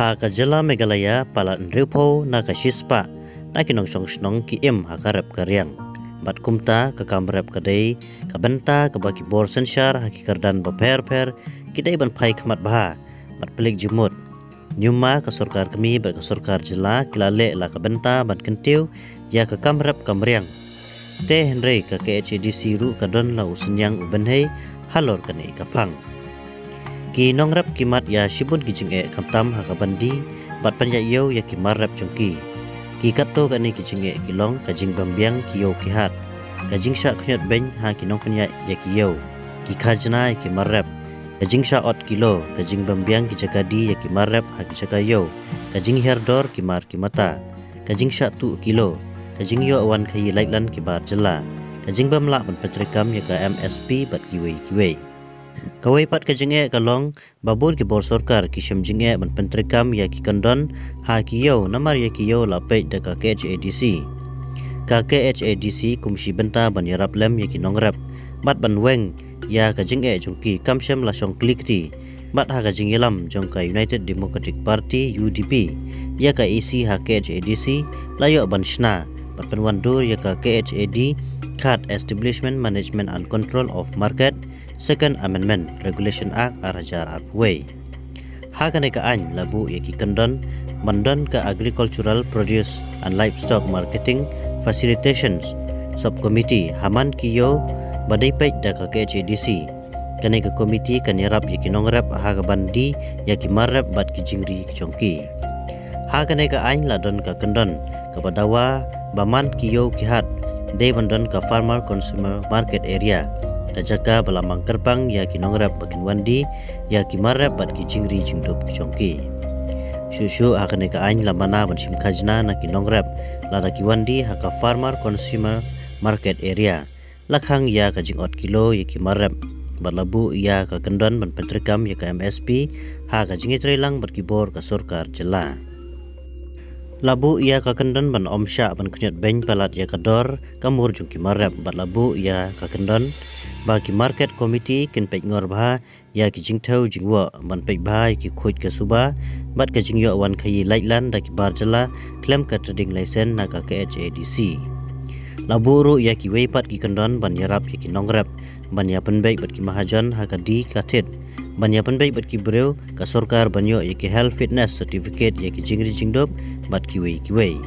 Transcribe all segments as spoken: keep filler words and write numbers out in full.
Ha ka jylla Meghalaya palat hynriewphew na ka shispah na ki nongshong shnong ki im ha ka rep ka riang. Bad kumta ka kam rep ka dei ka bynta kaba ki bor synshar ha ki kyrdan bapher pher ki dei ban phai khmat bha bad pynleit jingmut. Hynñiew ma ka sorkar kmie bad ka sorkar jylla ki la leh la ka bynta ban kyntiew ïa ka kam rep kam riang. Te hynrei ka KHADC ruh ka don la u synñiang u bynhei halor kane ka phang. Ki nongrep ki mad ïa shibun ki jingeh khamtam ha ka ban die bad pynïaid ïew ïa ki mar rep jong ki. Ki katto katne ki jingeh ki long ka jingbymbiang ki ïew ki hat, ka jingshah khñiot beiñ ha ki nongpynïaid ïa ki ïew, ki khajna ïa ki mar rep, ka jingshah ot kilo, ka jingbymbiang ki jaka die ïa ki mar rep ha ki jaka ïew, ka jinghiar dor ki mar ki mata, ka jingshah tuh kilo, ka jingïoh wan khaïi laitlan ki bar jylla, ka jingbym lah ban pyntreikam ïa ka MSP bad kiwei kiwei. Kawei pat ka jingeh ka long ba bun ki bor sorkar ki shem jingeh ban pyntreikam ïa ki kyndon ha ki ïew namar ïa ki ïew la peit da ka KHADC. Ka KHADC kum shi bynta ban ïarap lem ïa ki nongrep bad ban weng ïa ka jingeh jong ki kam shem la shong kli kti. Bad ha ka jingïalam jong ka United Democratic Party, UDP, ïa ka EC ha KHADC la ïoh ban shna bad pynwandur ïa ka KHAD Khad Establishment Management and Control of Market, Second Amendment, Regulation Act ar hajar arphew wei. Ha kane ka aiñ la buh ïa ki kyndon ban don ka Agricultural Produce and Livestock Marketing Facilitations Subcommittee ha man ki ïew ba dei peit da ka KHADC. Kane ka komiti kan ïarap ïa ki nongrep ha ka ban die ïa ki mar rep bad ki jingri jong ki. Ha kane ka aiñ la don ka kyndon kaba dawa ba man ki ïew ki hat dei ban don ka Farmer Consumer Market Area, ka jaka ba la mang kyrpang ïa ki nongrep ba kin wan die ïa ki mar rep bad ki jingri jingdup jong ki. Shuh shuh ha kane ka aiñ la mana ban shim khajna na ki nongrep lada ki wan die ha ka Farmer Consumer Market Area. La khang ïa ka jingot kilo ïa ki mar rep bad la buh ïa ka kyndon ban pyntreikam ïa ka MSP ha ka jingïatreilang bad ki bor ka sorkar jylla. La buh ïa ka kyndon ban ym shah ban khñiot beiñ palat ïa ka dor ka mur jong ki mar rep bad la buh ïa ka kyndon ba ki market committee kin peit ngor bha ïa ki jingthew jingwoh ban peit bha ïa ki khuid ka suba bad ka jingïoh wan khaïi laitlan da ki bar jylla khlem ka trading license na ka KHADC. La buh ruh ïa kiwei pat ki kyndon ban ïarap ïa ki nongrep ban ïa pynbeit bad ki mahajon ha ka die ka thied, ban ïa pynbeit bad ki briew ka sorkar ban ïoh ïa ki health fitness certificate ïa ki jingri jingdup bad kiwei kiwei.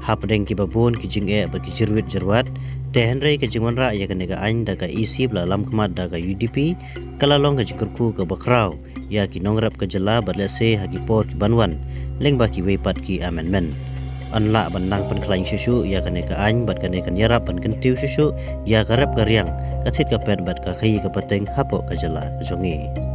Hapdeng kiba bun ki jingeh bad ki jyrwit jyrwat, te hynrei ka jingwanrah ïa kane ka aiñ da ka EC ba la lam khmat da ka UDP ka la long ka jingkyrkhu kaba khraw ïa ki nongrep ka jylla bad lehse ha ki por ki ban wan lyngba kiwei pat ki amendment. Yn lah ban nang pynkhlaiñ shuh shuh ïa kane ka aiñ bad kane kan ïarap ban kyntiew shuh shuh ïa ka rep ka riang, ka thied ka pet bad ka khaïi ka pateng hapoh ka jylla ka jong ngi.